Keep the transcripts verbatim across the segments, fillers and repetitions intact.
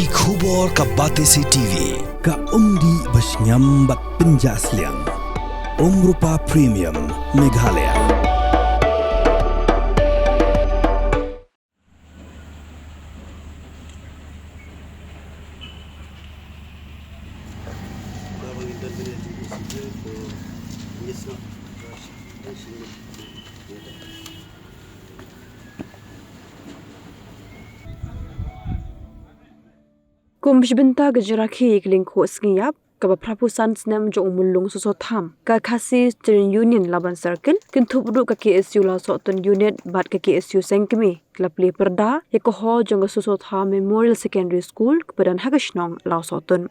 Ki khubor ka Batesi T V, ka umdih ba shngiam bad pynjah sliang. Umrupa Premium, Meghalaya. Kum shi bynta ka jingrakhe ïa ka lyngkhuh sngi ïap kaba phra phew san snem jong u Myllung Soso Tham, ka Khasi Student Union Laban Circle kynthup ruh ka K S U Lawsohtun Unit bad ka K S U Sengkmie, la plie pyrda ïa ka hall jong ka Soso Tham Memorial Secondary School kaba don ha ka shnong Lawsohtun.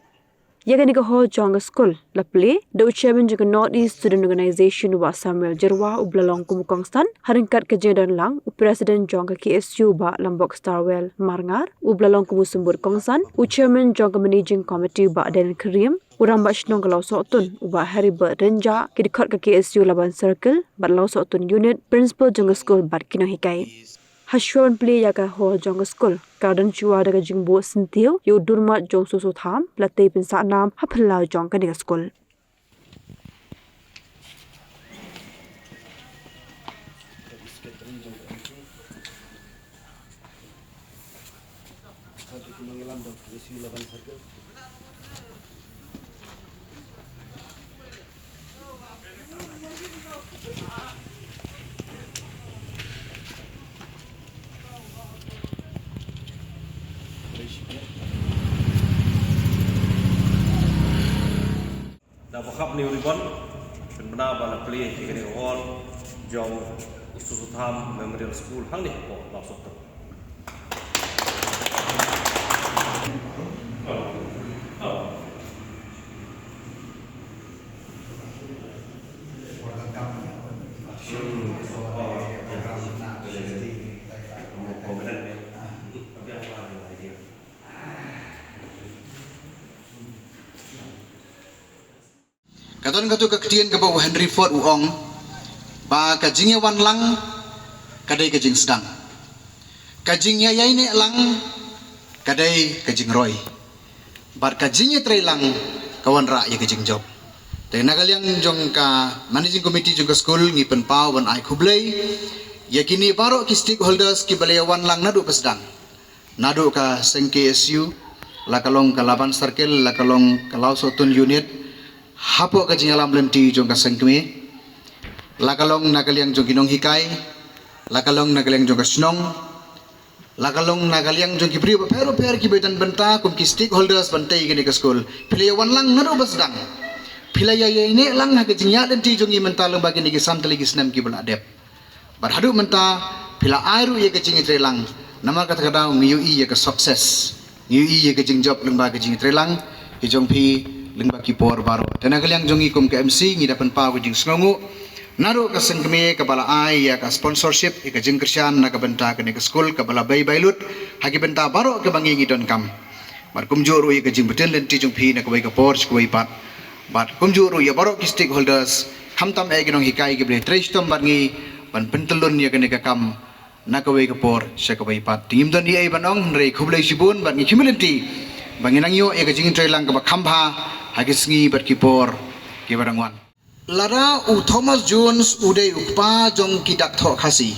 Ïa kane ka hall jong ka skul la plie da u Chairman jong ka North East Student Organisation, u Bah Samuel Jyrwa, uba la long kum u kongsan, ha ryngkat ka jingdon lang u President jong ka K S U, Bah Lambok Starwell Marngar, uba la long kum u symbud kongsan, u Chairman jong ka Managing Committee, Bah Daniel Khyriem, u Rangbah Shnong ka Lawsohtun, u Bah Heribert Rynjah, ki dkhot ka K S U Laban Circle bad Lawsohtun Unit, Principal jong ka skul bad ki nonghikai. Hashwa ban plie ïa ka hall jong ka skul, ka la don shuwa da ka jingbuh syntiew ïa u durmat jong u Soso Tham, ba la tei pynsah nam ha phyllaw jong kane ka skul. Da ba khap new ribbon, pynbna ba la plie ïa kane ka hall jong u Soso Tham Memorial School hangne hapoh Lawsohtun. Ka don kato ka ktien kaba u Henry Ford u ong ba ka jingïawan lang ka dei ka jingsdang. Ka jingïaineh lang ka dei ka jingroi. Bad ka jingïatreilang ka wanrah ïa ka jingjop. Te na ka liang jong ka Managing Committee jong ka skul ngi pynpaw ban ai khublei ïa kine baroh ki stakeholders kiba la ïawan lang naduh ba sdang. Naduh ka seng K S U, la ka long ka Laban Circle, la ka long ka Lawsohtun Unit, hapoh ka jingïalam lynti jong ka seng kmie, la ka long na ka liang jong ki nonghikai, la ka long na ka liang jong ka shnong, la ka long na ka liang jong ki briew bapher bapher kiba don bynta kum ki stakeholders ban tei kane ka skul. Phi la ïawan lang naduh ba sdang. Phi la ïa ïaineh lang ha ka jingïaid lynti jong ngi mynta lyngba kine ki san tylli ki snem kiba la dep. Bad haduh mynta phi la ai ruh ïa ka jingïatreilang. Namar kata ka daw ngi ïohi ïa ka success, ngi ïohi ïa ka jingjop lyngba ka jingïatreilang ki jong phi lyngba ki por baroh. Te na ka liang jong ngi kum ka M C ngi da pynpaw ka jingsngewnguh naduh ka seng kmie kaba la ai ïa ka sponsorship, ïa ka jingkyrshan na ka bynta kane ka skul kaba la bei bai lut ha ki bynta baroh kaba ngi ngi donkam. Bad kumjuh ruh ïa ka jingbtin lynti jong phi na kawei ka por sha kawei pat. Bad kumjuh ruh ïa baroh ki stakeholders, khamtam eh ki nonghikai kiba la trei shitom bad ngi ban pyntyllun ïa kane ka kam na kawei ka por sha kawei pat. Te ngim don ei ei ban ong hynrei khublei shibun bad ngi khmih lynti ba ngin nang ïoh ïa ka jingïatreilang kaba kham bha ha ki sngi bad ki por kiba dang wan. Lada u Thomas Jones u dei u kpa jong ki dak thoh Khasi.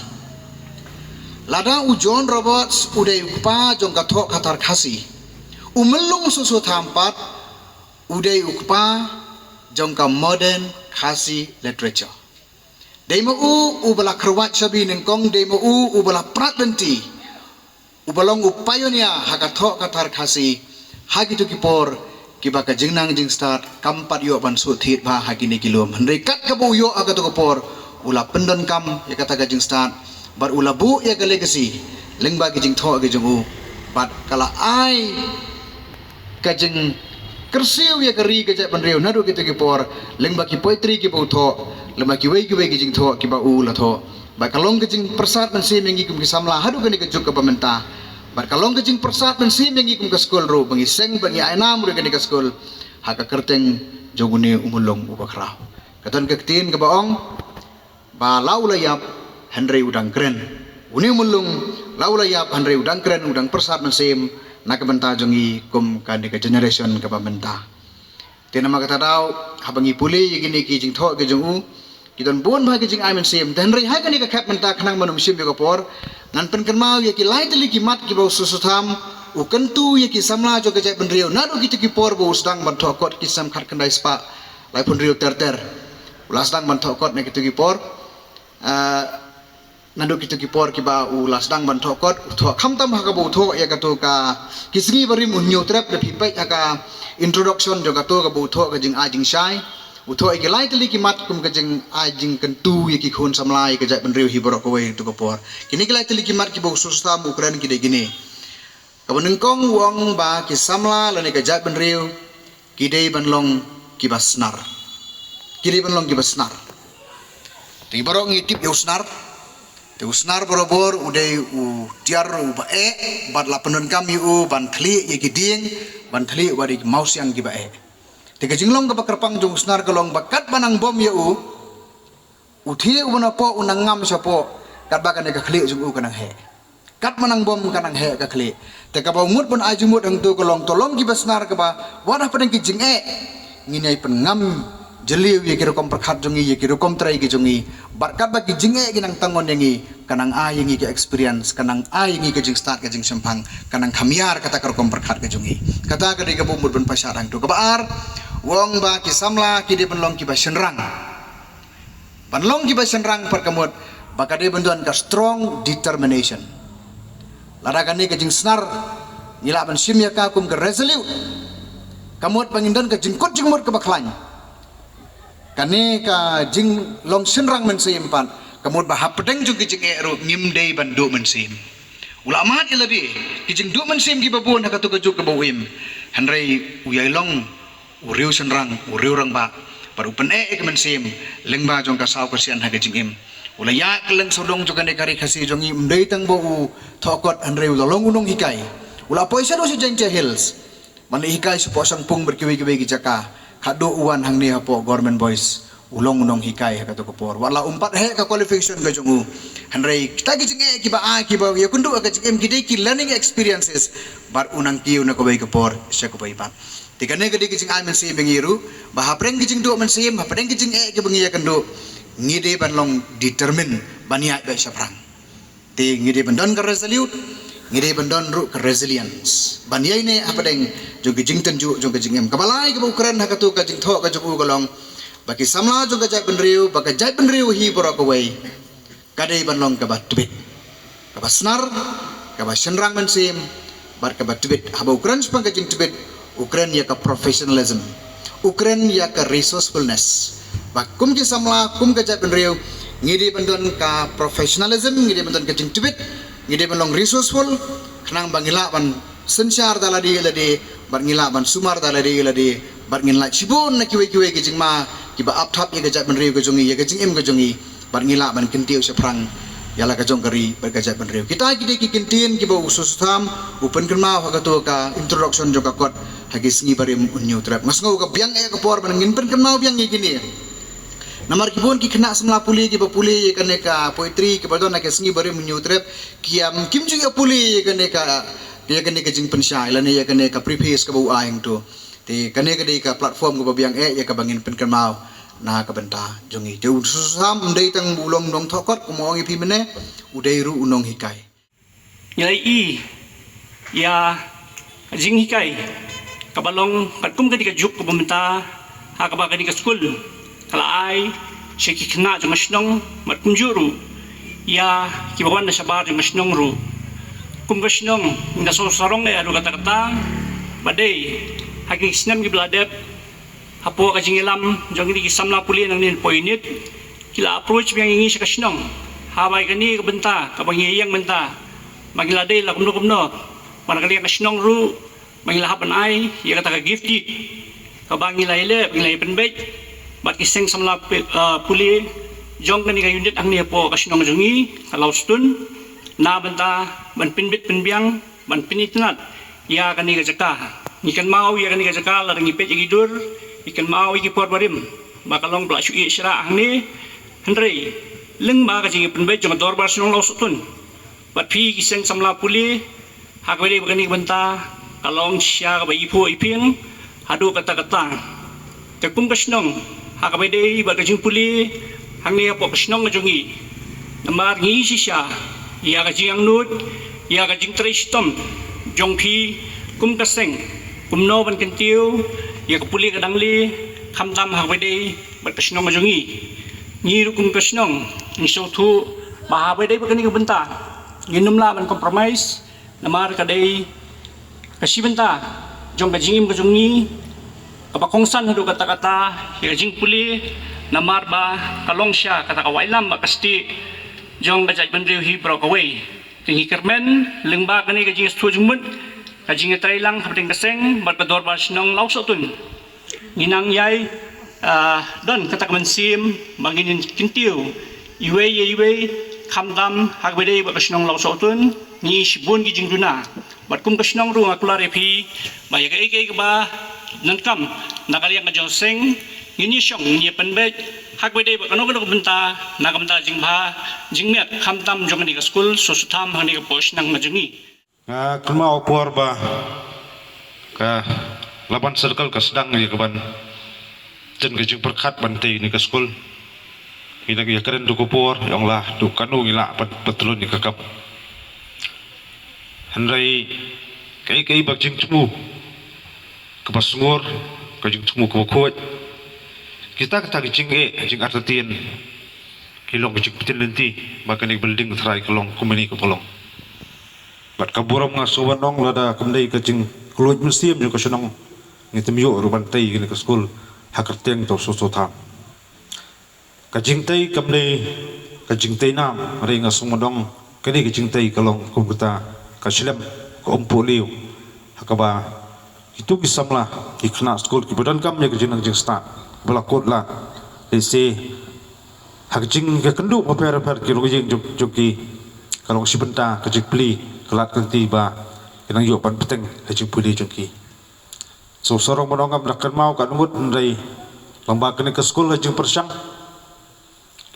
Lada u John Roberts u dei u kpa jong ka thoh ka thar Khasi. U Myllung Soso Tham pat u dei u kpa jong ka modern Khasi literature. Dei ma u uba la kyrwat shabi nyngkong, dei ma u uba la prat lynti. Uba long u pioneer ha ka thoh ka thar Khasi ha kito ki por kiba ka jingnang jingstad kam pat ïoh ban shu thied bha ha kine ki lum. Hynrei kat kaba u ïoh ha kato ka por u la pyndonkam ïa kata ka jingstad bad u la buh ïa ka legacy lyngba ki jingthoh ki jong u bad ka la ai ka jingkyrsiew ïa ka ri ka jaitbynriew naduh kito ki por lyngba ki poetry kiba u thoh, lyngba kiwei kiwei ki jingthoh kiba u la thoh. Bad ka long ka jingpyrsad mynsiem ïa ngi kum ki samla haduh kane ka juk kaba mynta. Bad ka long ka jingpyrsad mynsiem ïa ngi kum ka skul ruh ba ngi seng ba ngi ai nam ruh ïa kane ka skul ha ka kyrteng jong une u Myllung uba khraw. Ka don ka ktien kaba ong ba la u la ïap hynrei u dang kren. Une u Myllung la u la ïap hynrei u dang kren, u dang pyrsad mynsiem na ka bynta jong ngi kum kane ka generation kaba mynta. Te namar kata daw, haba ngi pule ïa kine ki jingthoh ki jong u, ki don bun bha ki jingai mynsiem. Te hynrei ha kane ka khep mynta khnang ban ym shim ïa ka por, ngan pynkynmaw ïa ki lai tylli ki mat kiba u Soso Tham u kyntu ïa ki samla jong ka jaitbynriew naduh kito ki por ba u sdang ban thoh kot, ki snem khatkhyndai spah laiphew hynriew ter ter. U la sdang ban thoh kot na kito ki por. Ah, naduh kito ki por kiba u la sdang ban thoh kot, u thoh khamtam ha kaba u thoh ïa kato ka Ki Sngi Barim U Hynñiewtrep. Da phi peit ha ka introduction jong kato kaba u thoh ka jingai jingshai, u thoh ïa ki lai tylli ki mat kum ka jingai jingkyntu ïa ki khun samla, ïa ka jaitbynriew hi baroh kawei kato ka por. Kine ki lai tylli ki mat kiba u Soso Tham u kren ki dei kine. Kaba nyngkong u ong ba ki samla lane ka jaitbynriew ki dei ban long kiba snar. Ki dei ban long kiba snar. Te baroh ngi tip ïa u snar. Te u snar barabor u dei u tiar uba eh, bad la pyndonkam ïa u ban thlieh ïa ki dieng, ban thlieh wat ïa ki mawsiang kiba eh. Te ka jinglong kaba kyrpang jong u snar ka long ba katba nang bom ïa u, u thiah uba napoh u nang ngam shapoh, katba kane ka khlieh jong u ka nang heh. Katba nang bom ka nang heh ka khlieh. Te kaba u mut ban ai jingmut hangto ka long, to long kiba snar kaba wat hapdeng ki jingeh ngin ïai pynngam jylliew ïa ki rukom pyrkhat jong ngi, ïa ki rukom trei ki jong ngi. Bad katba ki jingeh ki nang tang on ïa ngi, ka nang ai ïa ngi ka experience, ka nang ai ïa ngi ka jingstad ka jingshemphang, ka nang kham ïar kata ka rukom pyrkhat ka jong ngi. Kata ka dei kaba u mut ban pynshad hangto. Kaba ar, u ong ba ki samla ki dei ban long kiba shynrang. Ban long kiba shynrang pat ka mut ba ka dei ban don ka strong determination. Lada kane ka jingsnar ngi lah ban shim ïa ka kum ka resolute, ka mut ba ngin don ka jingkut jingmut kaba khlaiñ. Kane ka jinglong shynrang mynsiem pat ka mut ba hapdeng jong ki jingeh ruh ngim dei ban duh mynsiem. U la mad ïa lade, ki jingduh mynsiem kiba bun ha kato ka juk kaba u im. Hynrei u ïai long u riew shynrang, u riew rangbah, bad u pyneh ïa ka mynsiem lyngba jong ka saw ka sian ha ka jingim. U la ïaid kylleng sawdong jong kane ka ri Khasi jong ngi, ym dei tang ba u thoh kot hynrei u la long u nonghikai. U la poi shaduh sha Jaintia Hills ban leit hikai shapoh Shangpung bad kiwei kiwei ki jaka. Haduh u wan hangne hapoh Government Boys, u long u nonghikai ha kato ka por. Wat la um pat heh ka qualification ka jong u, hynrei kita ki jingeh kiba ai, kiba ïakynduh ha ka jingim, ki dei ki learning experiences. Bad u nang kiew na kawei ka por sha kawei pat. Te kane ka dei ka jingai mynsiem ïa ngi ruh, ba hapdeng ka jingduh mynsiem, hapdeng ka jingeh kaba ngi ïakynduh, ngi dei ban long determined ban ïaid beit shaphrang. Te ngi dei ban don ka resolute, ngi dei ban don ruh ka resilience ban ïaineh hapdeng jong ka jingtynjuh jong ka jingim. Kaba lai kaba u kren ha kato ka jingthoh ka jong u ka long ba ki samla jong ka jaitbynriew, ba ka jaitbynriew hi baroh kawei, ka dei ban long kaba tbit, kaba snar, kaba shynrang mynsiem, bad kaba tbit. Haba u kren shaphang ka jingtbit, u kren ïa ka professionalism, u kren ïa ka resourcefulness. Ba kum ki samla, kum ka jaitbynriew, ngi dei ban don ka professionalism, ngi dei ban don ka jingtbit, ngi dei ban long resourceful, khnang ba ngi lah ban synshar da lade ïa lade, bad ngi lah ban sumar da lade ïa lade, bad ngin lait shibun na kiwei kiwei ki jingma kiba ap thap ïa ka jaitbynriew ka jong ngi, ïa ka jingim ka jong ngi, bad ngi lah ban kyntiew shaphrang ïa la ka jong ka ri bad ka jaitbynriew. Kita ki dei ki kyntien kiba u Soso Tham u pynkynmaw ha kato ka introduction jong ka kot ha Ki Sngi Barim U Hynñiewtrep. Nga sngew ka biang eh ka por ban ngin pynkynmaw biang ïa kine. Namar ki bun ki khynnah samla pule kiba pule ïa kane ka poetry kiba don ha Ki Sngi Barim U Hynñiewtrep, ki ïam kim ju ïa pule ïa kane ka, ïa kane ka jingpynshai lane ïa kane ka preface kaba u ai hangto. Te kane ka dei ka platform kaba biang eh ïa kaba ngin pynkynmaw na ka bynta jong ngi. Te u Soso Tham ym dei tang u long nongthoh kot, kum u ong ïa phi mynne, u dei ruh u nonghikai. Ngi la ïohi ïa ka jinghikai kaba long katkum kane ka juk kaba mynta, ha kaba kane ka skul ka la ai sha ki khynnah jong ka shnong, bad kumjuh ruh ïa kiba wan na shabar jong ka shnong ruh. Kum ka shnong ngi la sngewsarong ïa ruh katta katta, ba dei ha ki snem kiba la dep, hapoh ka jingïalam jong kine ki samla pule nangne hapoh unit, ki la approach biang ïa ngi sha ka shnong, haba ïa kane ka bynta kaba ngi ïeng mynta, ba ngi la dei la kumno kumno, ba na ka liang ka shnong ruh ba ngi la hap ban ai ïa kata ka gift kit kaba ngi la ïaleh, ba ngi la ïapynbeit bad ki seng samla pu-, ah, pule jong kane ka unit hangne hapoh ka shnong jong ngi ka Lawsutun, na bynta ban pynbit pynbiang, ban pynitynnad ïa kane ka jaka. Ngi kynmaw ïa kane ka jaka lada ngi peit ïa ki dur, ngi kynmaw ïa ki por barim ba ka long ba la shu ïeh shrah hangne. Hynrei lyngba ka jingïapynbeit jong ka dorbar shnong Lawsutun bad phi ki seng samla pule, Ha kaba ïadei bad kane ka bynta ka long shisha kaba iphuh iphieng haduh katta katta. Te kum ka shnong ha kaba ïadei bad ka jingpule hangne hapoh ka shnong ka jong ngi, namar ngi shisha ïa ka jingangnud, ïa ka jingtrei shitom jong phi kum ka seng, kumno ban kyntiew ïa ka pule ka dangle, khamtam ha kaba ïadei bad ka shnong ka jong ngi. Ngi ruh kum ka shnong ngi sngewthuh ba ha kaba ïadei bad kane ka bynta ngin ym lah ban compromise, namar ka dei ka shi bynta jong ka jingim ka jong ngi kaba kongsan haduh katta katta ïa ka jingpule, namar ba ka long shisha kata ka waitlam bad ka stieh jong ka jaitbynriew hi baroh kawei. Te ngi kyrmen lyngba kane ka jingsngewthuh jingmut, ka jingïatreilang hapdeng ka seng bad ka dorbar shnong Lawsohtun, ngi nang ïai, ah, don kata ka mynsiem ba ngin kyntiew iwei ïa iwei, khamtam ha kaba ïadei bad ka shnong Lawsohtun. Ngi shibun ki jingduna bad kum ka shnong ruh nga kular ïa phi ba ïa kaei kaei kaba donkam na ka liang ka jong ka seng ngin ïashong, ngin ïapynbeit ha kaba ïadei bad kano kano ka bynta, na ka bynta jingbha jingmiat khamtam jong kane ka skul Soso Tham ha kane ka por shnong ka jong ngi. Nga kynmaw por ba ka Laban Circle ka sdang ïa ka ban jan ka jingpyrkhat ban tei ïa ka skul. Ngi dang ïakren haduh ka por, ïa ong lah haduh kano ngi lah ban pyntylun ïa ka kam. Hynrei kaei kaei ba ka jingthmu kaba sngur, ka jingthmu kaba khuid, kita kita ki jingeh, jingartatien ki long ka jingpynlynti ba kane ka building trai ka long kumne kaba long. Bad ka burom nga sngewbha ban ong lada kam dei ka jingkylluid mynsiem jong ka shnong, ngi tymmen ïoh ruh ban tei kane ka skul ha kyrteng to Soso Tham. Ka jingtei kam dei ka jingtei nam, hynrei nga sngewbha ban ong kane ka jingtei ka long kum kata ka shlem ka umpohliew ha kaba kito ki samla ki khynnah skul kiba donkam ïa ka jingnang jingstad ba la kut lad. Lehse ha ka jing, ka kynduh bapher bapher ki longïing jong, jong ki, ka long shi bynta ka jingplie ka lad ka lynti ba ki nang ïoh ban bteng ha jingpule jong ki. So sarong ban ong ngam da kynmaw ka ngut, hynrei lyngba kane ka skul ha jingpyrshang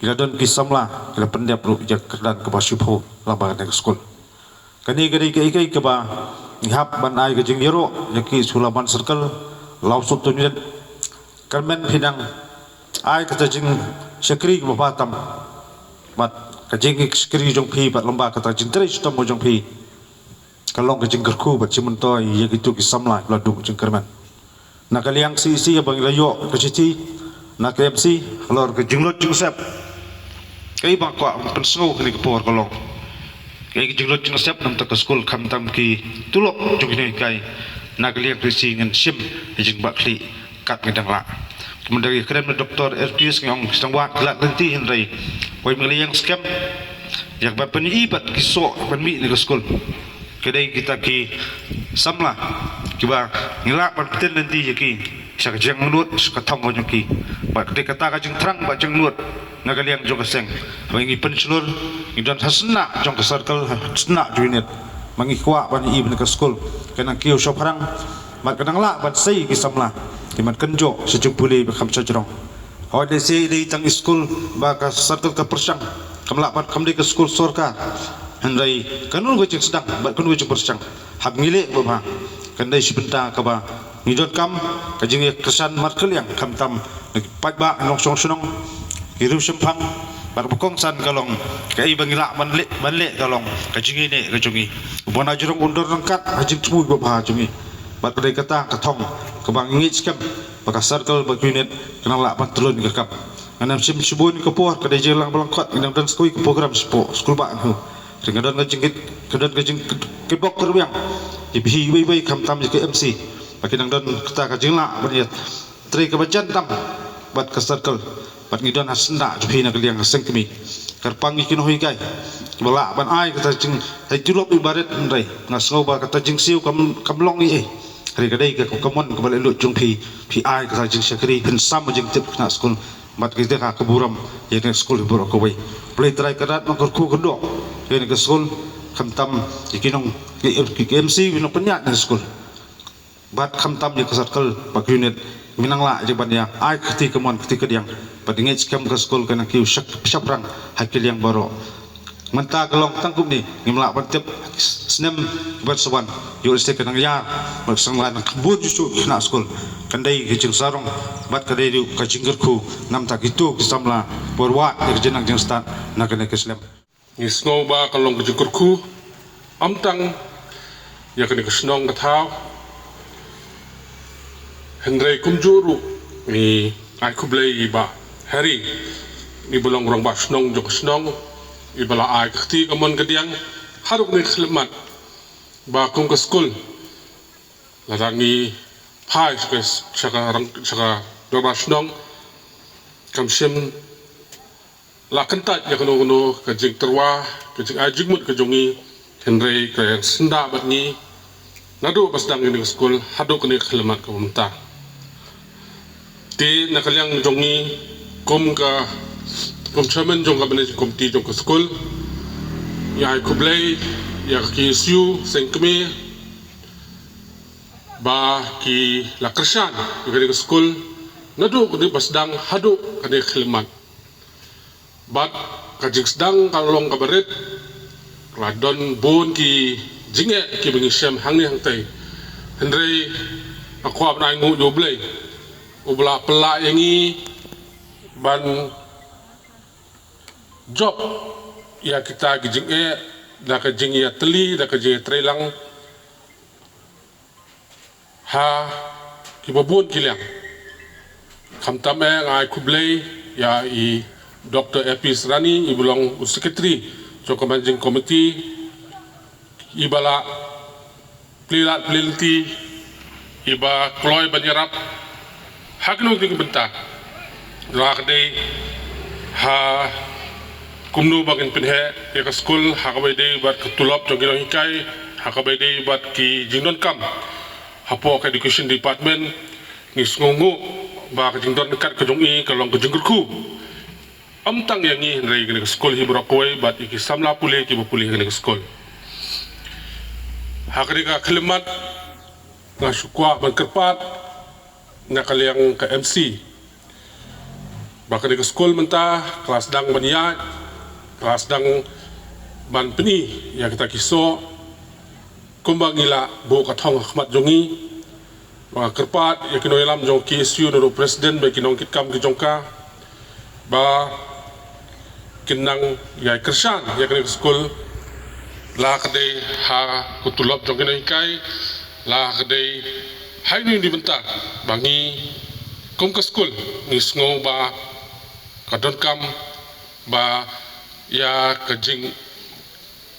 ki la don ki samla ki la pyndep ruh ïa ka kyrdan kaba shiphew lyngba kane ka skul. Kane ka dei kaei kaei kaba ngi hap ban ai ka jingïaroh ïa ki sha Laban Circle, Lawsohtun Unit. Kyrmen phi nang ai kata jingshakri kaba bha tam bad ka jingshakri jong phi bad lyngba kata jingtrei shitom jong phi ka long ka jingkyrkhu bad jingmyntoi ïa kito ki samla kiba la duh jingkyrmen. Na ka liang C E C haba ngi la ïoh ka shithi na ka M C halor ka jinglut jingsep, kaei ba nga kwah pynsngew ha kane ka por ka long kaei ka jinglut jingsep na ka bynta ka skul, khamtam ki tulop jong ki nonghikai. Na ka liang C E C ngin shim ka jingbakla kat ngi dang lah. Kumta ïakren bad Doctor R P S ngi ong ki sdang wad ki lad lynti, hynrei wei ma ngi la ïeng skhem ïa kaba pynïohi bad ki soh ban mih na ka skul, ka dei kita ki samla kiba ngi lah ban pyntip lynti ïa ki sha ka jingangnud, sha ka thong ka jong ki. Bad ka dei kata ka jingthrang bad jingangnud na ka liang jong ka seng. Haba ngi pynshlur, ngi don ha sna jong ka circle, ha sna jong unit, ma ngi kwah ban ïohi ba ka skul ka nang kiew shaphrang bad ka nang lah ban sei ki samla ki ban kynjoh sha jingpule ba kham shajrong. Hooid, lehse dei tang i skul ba ka circle ka pyrshang, kam lah bad kam dei ka skul sorkar, hynrei kano ka jingsdang bad kano ka jingpyrshang, haba ngi leh ba bha, kan dei shi bynta kaba ngi donkam ka jingïakyrshan markylliang, khamtam na ki paidbah nongshong shnong, ki riewshemphang, bad ba kongsan ka long kaei ba ngi lah ban leh, ban leh ka long ka jingïaineh ka jong ngi. U Banajarong un don ryngkat ha jingthmu ba bha jong ngi. Bad ka dei kata ka thong kaba ngi ngeit skhem ba ka circle bad ka unit ka nang lah ban tylli ka kam. Ngan ym shim shibun ka por, ka dei jingïalang ba la khot, ngi dang don sa kawei ka program shapoh skul Bah Nghu. Te nga don ka jingkit, ka don ka jingkitbok kyrwiang ïa phi iwei iwei, khamtam ïa ka M C, ba ki dang don kata ka jinglah ban ïatrei kaba jan tam bad ka circle. Bad ngi don ha syndah jong phi na ka liang ka seng kmie, kyrpang ïa ki nonghikai kiba lah ban ai kata ka jing, ha i tulop iba rit, hynrei nga sngew ba kata jingsiew kam, kam long ei ei. Hynrei ka dei ka, ka mon kaba leh lut jong phi, phi ai kata ka jingshakri, phin sam ka jingtip khynnah skul. Bad ka dei ka, ka burom ïa ka skul hi baroh kawei. Blei Trai Kynrad un kyrkhu kyrdoh ïa ka skul, khamtam ïa ki nong, ki, ki M C, ki nongpynïaid na ka skul. Bad khamtam ïa ka circle bad ka unit, ngi nang lah ïa ban ïa ai ka kti kamon kti kadiang. Bad ngi ngeit skhem ka skul ka nang kiew shap, shaphrang ha ki liang baroh. Mynta ka long tang kumne, ngim lah ban tip snem ban sa wan. Ïoh lehse ka nang ïar, bad sa nang kham bun shuh shuh ki khynnah skul. Kan dei ka jingsarong bad ka dei ruh ka jingkyrkhu na bynta kito ki samla ba wad ïa ka jingnang jingstad na kane ka snem. Ngi sngew ba ka long ka jingkyrkhu ym tang ïa kane ka shnong ka thaw, hynrei kumjuh ruh ngi ai khublei ïa i Bah Harry, i ba long rangbah shnong jong ka shnong, i ba la ai ka kti ka mon ka diang haduh kane ka khyllipmat, ba kum ka skul, lada ngi phai sha ka, sha ka rang, sha ka dorbar shnong, kam shym la kyntait ïa kano kano ka jingtyrwa, ka jingai jingmut ka jong ngi, hynrei ka syndah bad ngi naduh ba sdang ïa kane ka skul haduh kane ka khyllipmat kaba mynta. Te na ka liang jong ngi, kum ka, kum chairman jong ka managing committee jong ka skul, ngi ai khublei ïa ka K S U Seng Kmie ba ki la kyrshan ïa kane ka skul naduh kane ba sdang haduh kane ka khyllipmat. Bad ka jingsdang ka long kaba rit, la don bun ki jingeh kiba ngi shem hangne hangtai. Hynrei nga kwah ban ainguh ïa U Blei, uba la pynlah ïa ngi ban jop ïa kita ki jingeh da ka jingïatylli, da ka jingïatreilang ha kiba bun ki liang. Khamtam eh nga ai khublei ïa i Doctor A P Srani, i ba long u secretary jong ka managing committee, i ba la plie lad plie lynti, i ba kloi ban ïarap ha kino kino ki bynta. La ka dei ha kumno ba ngin pynheh ïa ka skul, ha kaba ïadei bad ka tulop jong ki nonghikai, ha kaba ïadei bad ki jingdonkam hapoh ka education department. Ngi sngewnguh ba ka jingdon ryngkat ka jong i ka long ka jingkyrkhu ym tang ïa ngi hynrei ïa kane ka skul hi baroh kawei bad ïa ki samla pule kiba pule ha kane ka skul. Ha kane ka khyllipmat nga shu kwah ban kyrpad na ka liang ka M C ba kane ka skul mynta ka la sdang ban ïaid, ka la sdang ban pyni ïa kita ki soh kumba ngi la buh ka thong ha khmat jong ngi. Ba nga kyrpad ïa ki nongïalam jong ka K S U, naduh president bad ki nongkitkam ki jong ka, ba kin nang ïai kyrshan ïa kane ka skul, la ka dei ha ka tulop jong ki nonghikai, la ka dei ha ine i bynta ba ngi kum ka skul ngi sngew ba ka donkam ba ïa ka jing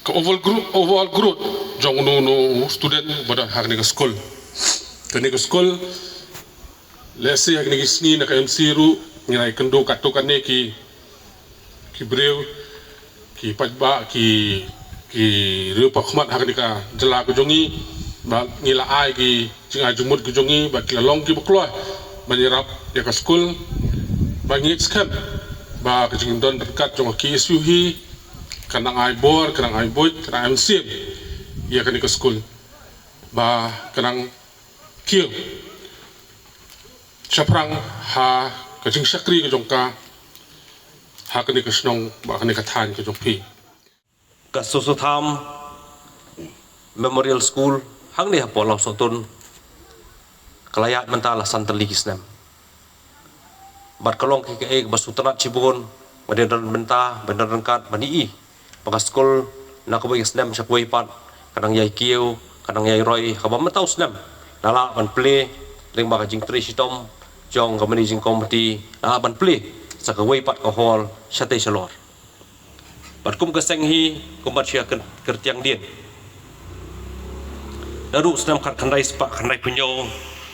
ka overall growth, overall growth jong uno uno u student ba don ha kane ka skul. Kane ka skul, lehse ha kine ki sngi na ka M C ruh ngi la ïakynduh katto katne ki, ki briew, ki paidbah, ki, ki riew pakhmat ha kane ka jylla ka jong ngi, ba ngi la ai ki jingai jingmut ka jong ngi ba ki la long kiba kloi ban ïarap ïa ka skul. Ba ngi ngeit skhem ba ka jingdon ryngkat jong ka K S U hi kan nang ai bor, kan nang ai buit, kan nang ai mynsiem ïa kane ka skul, ba kan nang kiew shaphrang ha ka jingshakri ka jong ka ha kane ka shnong bad kane ka thaiñ ka jong phi. Ka Sosotham Memorial School hangne hapoh Lawsohtun ka la ïaid mynta la san tylli ki snem. Bad ka long kaei kaei kaba sngewtynnat shibun, ba dei ban don bynta, ban don ryngkat, ban ïohi ba ka skul na kawei ka snem sha kawei pat ka nang ïai kiew, ka nang ïai roi, kaba mynta u snem la lah ban plie lyngba ka jingtrei shitom jong ka managing committee, la lah ban plie sa kawei pat ka hall shatei shalor. Bad kum ka seng hi, kum bad sha kyrtiang dien, naduh snem khatkhyndai spah khyndaiphew hynñiew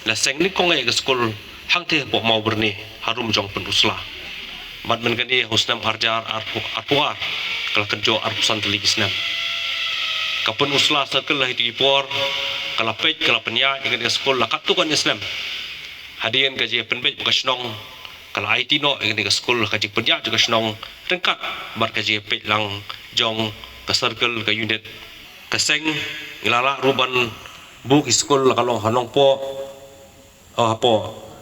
la seng nyngkong ïa ka skul hangtei hapoh Mawbyrni, harum jong Pynursla. Bad mynta kane ha u snem arhajar arphew, arphew ar ka la kynjoh arphew san tylli ki snem. Ka Pynursla Circle ha kito ki por ka la peit, ka la pynïaid ïa kane ka skul la katto katne snem. Hadien ka jingpynbeit bad ka shnong, ka la aiti noh ïa kane ka skul ha ka jingpynïaid jong ka shnong ryngkat bad ka jingpeit lang jong ka circle, ka unit. Ka seng ngi la lah ruh ban buh ki skul la ka long ha Nongpoh, oh, hapoh,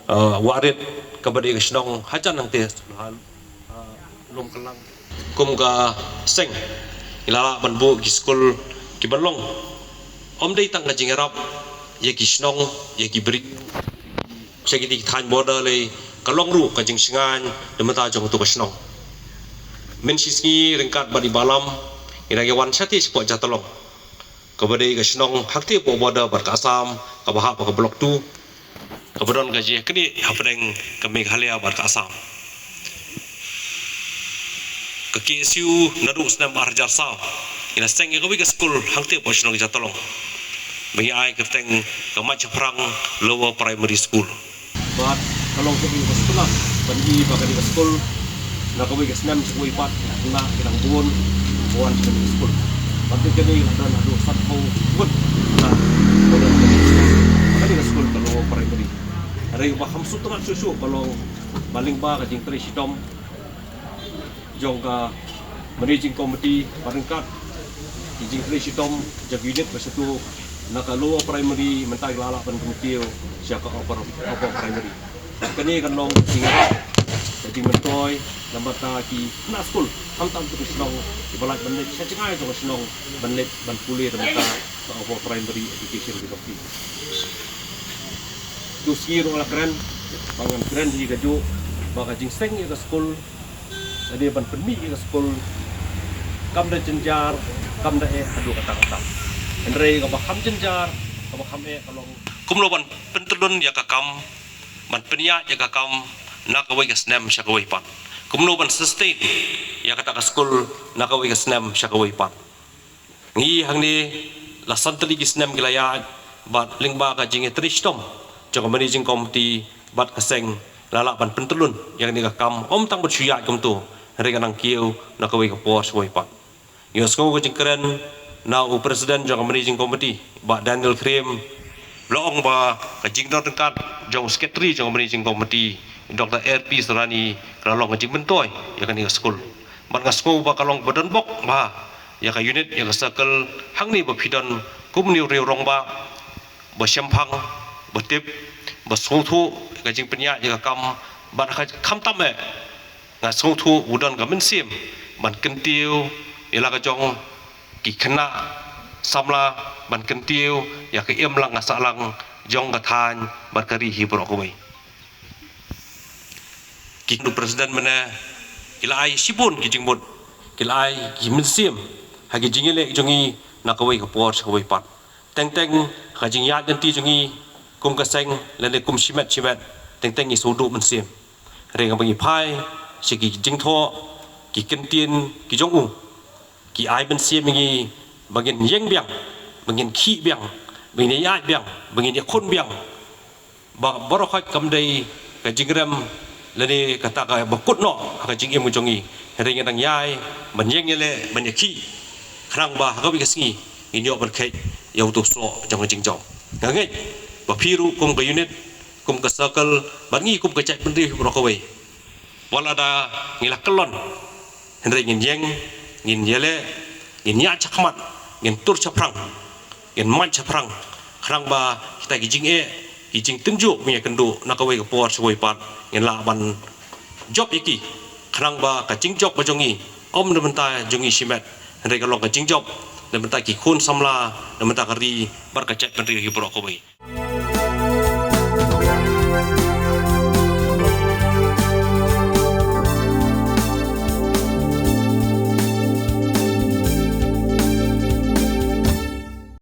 eh, Wahrit, kaba dei ka shnong hajan hangtei ha, eh, Lumkylang. Kum ka seng Ngi la lah ban buh ki skul kiban long. Ym dei tang ka jingïarap ïa ki shnong, ïa ki briew sha ki thaiñ border lei, ka long ruh ka jingshngaiñ na bynta jong uto ka shnong. Mynshisngi ryngkat bad i Bah Lam ngi dang ïa wan shatei shapoh Jatalong, kaba dei ka shnong hangtei hapoh border bad ka Assam, kaba hap ha ka Block two, kaba don ka jingïaknieh hapdeng ka Meghalaya bad ka Assam. Ka K S U naduh snem ar hajar saw ngi la seng ïa kawei ka skul hangtei hapoh shnong Jatalong, ba ngi ai kyrteng ka Mait Shaphrang Lower Primary School. Bad ka long kawei ka skulak ban i ba kane ka skul na kawei ka snem sha kawei pat, na ki dang bun ba wan sha kane ka skul. Bad kane ka dang haduh sanphew ngut na ka long kane ka skul, kane ka skul ka Lower Primary. Hynrei ba kham sngewtynnat shuh shuh ka long ba lyngba ka jingtrei shitom jong ka Managing Committee bad ryngkat ki jingtrei shitom jong ka unit ba shatu, na ka Lower Primary mynta ki la lah ban kyntiew sha ka Upper, Upper Primary. Kane kan long ka jingïarap, ka jingmyntoi na bynta ki khynnah skul, khamtam ki shnong kiba lait ban leit sha jngai jong ka shnong ban leit ban pule na bynta ka Upper Primary Education Authority. Tu sngi ruh la kren ba ngan kren hi kajuh ba ka jingseng ïa ka skul, lane ban pynmih ïa ka skul, kam da jynjar, kam da eh haduh katta katta. Hynrei kaba kham jynjar, kaba kham eh ka long kumno ban pyntyllun ïa ka kam, ban pynïaid ïa ka kam na kawei ka snem sha kawei pat. Kumno ban sustain ïa kata ka skul na kawei ka snem sha kawei pat. Ngi hangne la san tylli ki snem ki la ïaid, bad lyngba ka jingïatrei shitom jong ka Managing Committee bad ka seng, la lah ban pyntyllun ïa kane ka kam, ym tang ban shu ïaid kumto, hynrei ka nang kiew na kawei ka por sha kawei pat. Ïohsngew ka jingkren na u President jong ka Managing Committee, Bah Daniel Khyriem, la ong ba ka jingdon ryngkat jong u Secretary jong ka Managing Committee, Doctor R P Surani, ka la long ka jingmyntoi ïa kane ka skul. Bad nga sngew ba ka long ba donbok bha ïa ka unit, ïa ka circle hangne ba phi don kumne u rangbah ba shemphang, ba tip, ba sngewthuh ïa ka jingpynïaid ïa ka kam, bad khamtam eh nga sngewthuh u don ka mynsiem ban kyntiew ïa la ka jong ki khynnah samla, ban kyntiew ïa ka imlang ka sahlang jong ka thaiñ bad ka ri hi baroh kawei. Ki, u President mynne, ki la ai shibun ki jingmut, ki la ai ki mynsiem ha ki jingïaleh jong ngi na kawei ka por sha kawei pat. Teng teng ha ka jingïaid lynti jong ngi kum ka seng lane kum shimet shimet, teng teng ngi sngewduh mynsiem. Hynrei haba ngi phai sha ki jingthoh, ki kyntien ki jong u, ki ai mynsiem ïa ngi ba ngin ïeng biang, ba ngin khih biang, ba ngin ïaid biang, ba ngin ïakhun biang. Ba baroh khoit kam dei ka jingrem lane kata kaba kut noh ha ka jingim ka jong ngi. Hynrei ngi dang ïai ban ïeng ïaleh, ban ïakhih, khnang ba ha kawei ka sngi ngin ïoh ban kheit ïa uto u soh jong ka jingjop. Nga ngeit ba phi ruh kum ka unit, kum ka circle, bad ngi kum ka jaitbynriew baroh kawei, wat lada ngi la kyllon, hynrei ngin ïeng, ngin ïaleh, ngin ïaid shakhmat, ngin tur shaphrang, ngin mait shaphrang, khnang ba kita ki jingeh, ki jingtynjuh ba ngi ïakynduh na kawei ka por sha kawei pat, ngin lah ban jop ïa ki, khnang ba ka jingjop ka jong ngi ym na bynta jong ngi shimet, hynrei ka long ka jingjop na bynta ki khun samla, na bynta ka ri bad ka jaitbynriew hi baroh kawei.